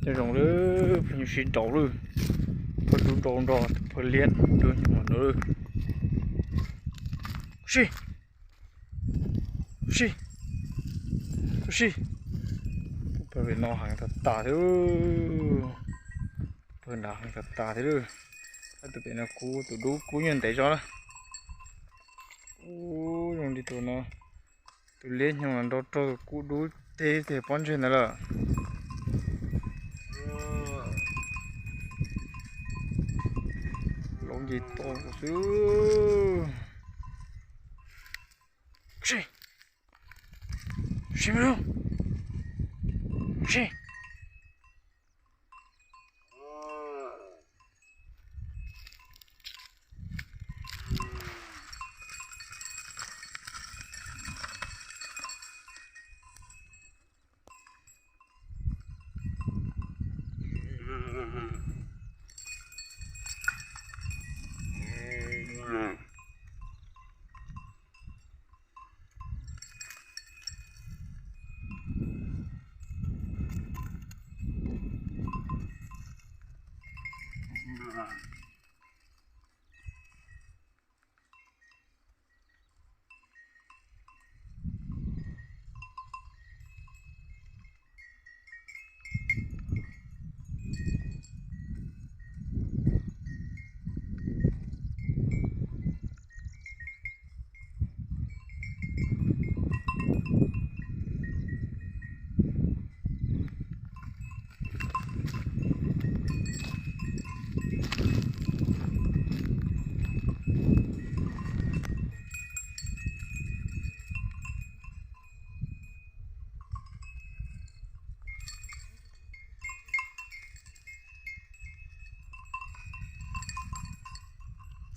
Nyob zoo lawm, pheej nyuj sib nraus lawm. Pheej dub nrau nrog tus pheej liab dub nyoog no lawm. Sib, sib, sib. Pheej pem no heev tas tas thiab. Pheej nrad heev tas tas thiab lawm. Tus pem no kub, tus dub kub nyob ntev zog na. Ub, zoo li tus no, tus liab nyoog no nrau raug tus kub dub teg teg pob ntseg ntawd lawm. Lov nce toj xwb. Sib, sib, sib.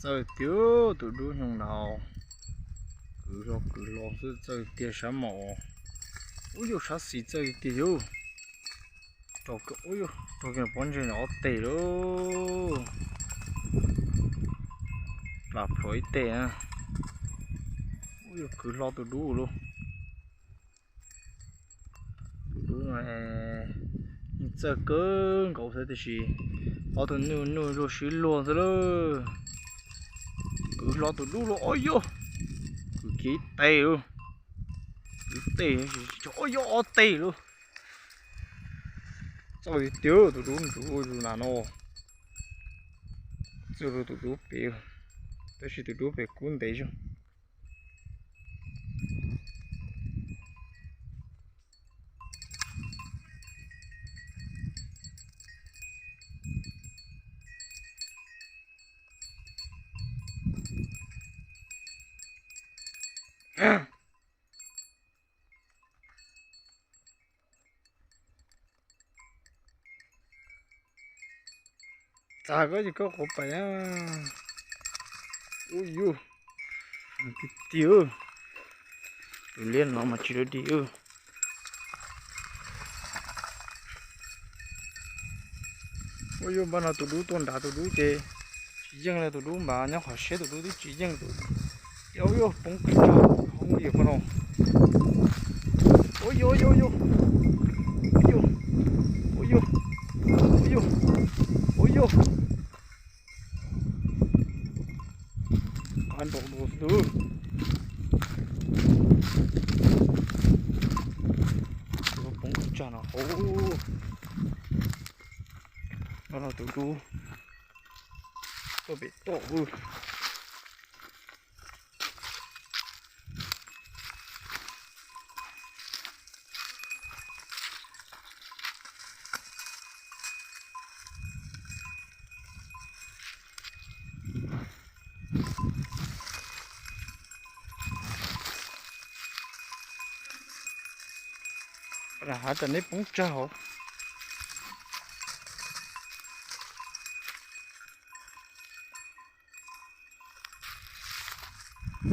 Txawj tiag tus dub nyoog no. Kwv hlo kwv hlo xwb, txawj tiag sab mom. Ub, yus sab xis txawj tiag yus. Rau kiag, ub, yus rau kiag pob ntseg no ob teg lauj. Plam plhuav ib teg na. Ub, yus kwv hlo tus dub lauj. Tus dub no yeej txawj kawg nkaus xwb tiam sis ob tug nuj nuj luag sib luag xwb lauj. Kwv hlo tus dub lauj, ob yog, kwv kiag ib teg lauj. Kwv teg, ob yog ob teg lauj. Txawj tiag tus dub ntsuav zus nas no. Txawj rau tus dub pem, tab sis tus dub pem kub ntev zog. Txag koj ces koj quav pais na. Ub yus, tiag tiag, tus liab no mas tsis dog dig. Ua yuav npaj no tus dub tuaj nrad tus dub ces tsis yeej li, tus dub npaj nyob qhov siab tus dub twb tsis yeej tus. Ua yuav poob qis tsag hoob li pab no. Ua yuav, ua yuav, ua yuav, ua yuav, ua yuav, ua yuav. Qab nraus dua xwb. Poob qis tsag no hauv. No no tus dub tuaj pem toj. Hav tsam neb poob tsag hauv.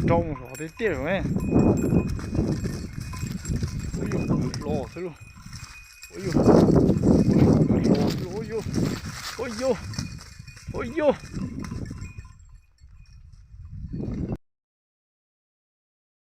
Rau mus hov tiag tiag lawm ne. Ua yuav kwv hlo xwb lauj. Ua yuav, ua yuav kwv hlo xwb lauj. Ua yuav, ua yuav, ua yuav,